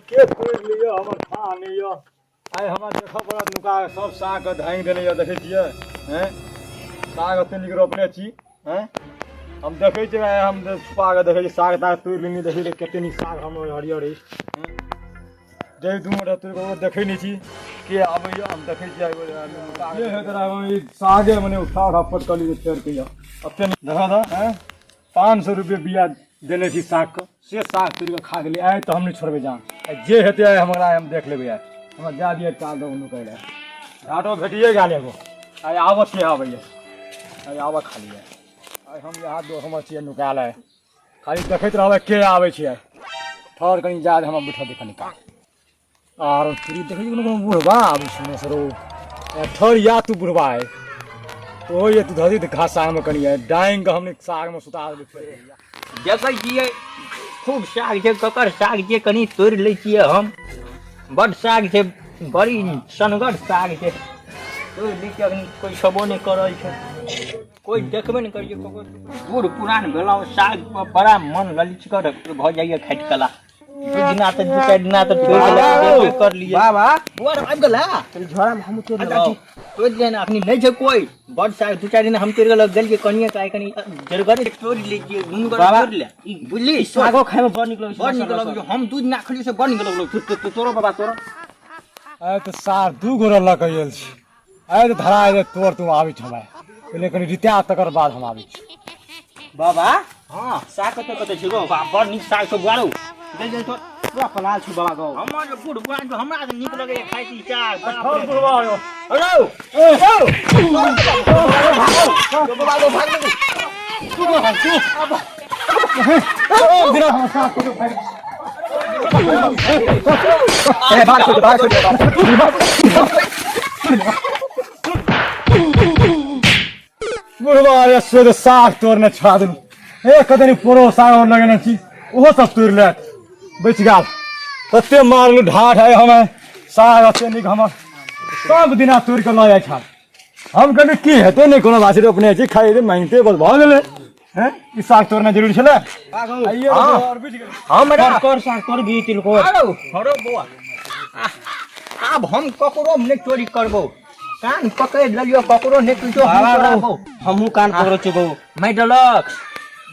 के तोड़ि लिअ हमर थाह नहि यऽ। आइ हमरा देखऽ पड़त नुका कऽ सब सागके धाँगि देने यऽ। देखै छियै हैं, साग एते नीक रोपने छी हैं। हम देखै छियै आइ हम छुपा कऽ देखै छी साग ताग तोड़ि लेने। देखै छियै कते नीक साग हमर हरियर अछि। जे दू गोटा तोड़ि कऽ देखै नहि छी के आबैए। हम देखै छियै के होइत रहै। ई सागे मने उठा उठा पटकली फेर के यऽ एते देखऽ तऽ हैं। 500 रुपये बिया देने छी सागके, से साग तोड़ि कऽ खा गेलै। आइ तऽ हम नहि छोड़बै जान, आइ जे हेतै आइ हमरा हम देख लेबै। आइ हमरा जा दिअ चाल दऽ नुकै लए। घाटो भेटिए गेल एगो। आइ आबऽ के आबैए, आइ आबऽ खाली। आइ आइ हम यहाँ दो हमर छियै नुकायल। आइ खाली देखैत रहबै के आबै छै। ठहर कनि, जा हमरा बैठऽ दे कनि काल। आर तुरी देखै छी कोनो कोनो बुढ़बा आबै छै ने सरो। ठहर या तू बुढ़बा है तो ये तू धरी घास सागमे कनि है डाइंग के हमने सागमे सुता देबै फेर। देखै छियै खूब साग छै, ककर साग छै कनि तोड़ि लै छियै हम। बड साग छै, बड़ी सनगर साग छै, तोड़ि लै छियै। अखनी कोइ छेबो नहि करै छै, कोइ देखबे नहि करै छै ककरो। बूढ़ पुरान भेलहुँ, साग पर बड़ा मन ललिचगर भऽ जाइए खाइत कला। दू दिना तऽ दू चारि दिना तऽ तोड़ि देलक, देखबे कर लिए। बाबा बुआ रे, आबि गेला। चल झोरा में हमहूँ तोड़ अच्छा लेबै। ठीक, तोड़ि दे ने, अखनी नहि छै कोइ। बड साग दू चारि दिन हम तोड़ि गेल गेलियै कनिए काहे कनि जरगरे तोड़ि लै छियै दुनू गोटा। बाबा, तोड़ि ले बुझली। सागो खाय में बड़ नीक लगै छै। बड़ नीक लगै छै। हम दू दिना खेलियै से बड़ नीक लगलै। छै। तोरो बाबा तोरो। आइ तऽ सार दू गोरा लऽ कऽ आयल छी। आइ तऽ धरा आइ तोर तू आबै छी। हमरा पहिले कनि रिता तकर बाद हम आबै छी। बाबा हँ, साग कतऽ कतऽ छै गौ? बा, बड़ नीक साग छौ बुआ रौ, जल्दी जल्दी तोड़। पूरा पलाल छौ बाबा गौ। हमर जे बूढ़ पुरान छौ, हमरा तऽ नीक लगैए खाइ छी साग, बाप ठहर रे। बुढ़बा यौ। रौ बिना हमर साग तोड़े भागि। ए भाग छोड़, भाग छोड़ बाबा। बुढ़बा रे, से तऽ साग तोड़ने छा देलू। हे कतनी पोरो साग और लगेने छी, ओहो सब तोड़ि लेत। बचि गेल, तते मारलू ढाठ। है हमे साग एते नीक हमर सब दिना तोड़ि कऽ लऽ जाइ छल। हम कहलियै की हेतै, नहि कोनो बात छै, रोपने छी खाइ हेतै मांगिते बस भऽ गेलै। हैं, ई साग तोड़ना जरूरी छलै? आइए हाँ। और बुझि गेलै। हमरा कर साग तोड़ भी तिलकोर। आरो हरो बौआ, आब हम ककरो नहि चोरी करबौ। कान पकड़ि लेलियो, ककरो नहि किछो हम बाबा गौ, चोराबौ। हमहूँ कान पकड़ै छियौ गौ। मारि देलक,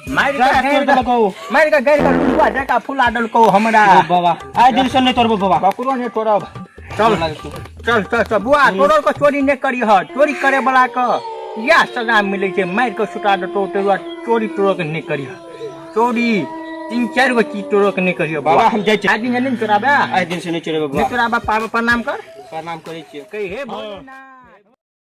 मारि साग कऽ तोड़ देलकौ। मारि कऽ गाड़ि कऽ लुलुआ जकाँ फुला देलकौ हमरा। गौ बाबा, आइ दिन से नहि तोड़बौ बाबा। ककरो नहि तोड़ब। चल चल चल चल बुआ, तोड़ल के चोरी नहि करिह। चोरी करे वाला के इएह सजा मिलै छै, मारि कऽ सुता देतौ। ताहि दुआरे चोरी तोड़ऽ के नहि करिह। चोरी तीन चारि गो चीज तोड़ऽ के नहि करिह बाबा। हम जाइ छी। आइ दिन नहि चोराबे। आइ दिन से नहि चोरेबै नहि बाबा। चोराबा। पाबा प्रणाम कर। प्रणाम करै छियै। कहि हे भोलेनाथ।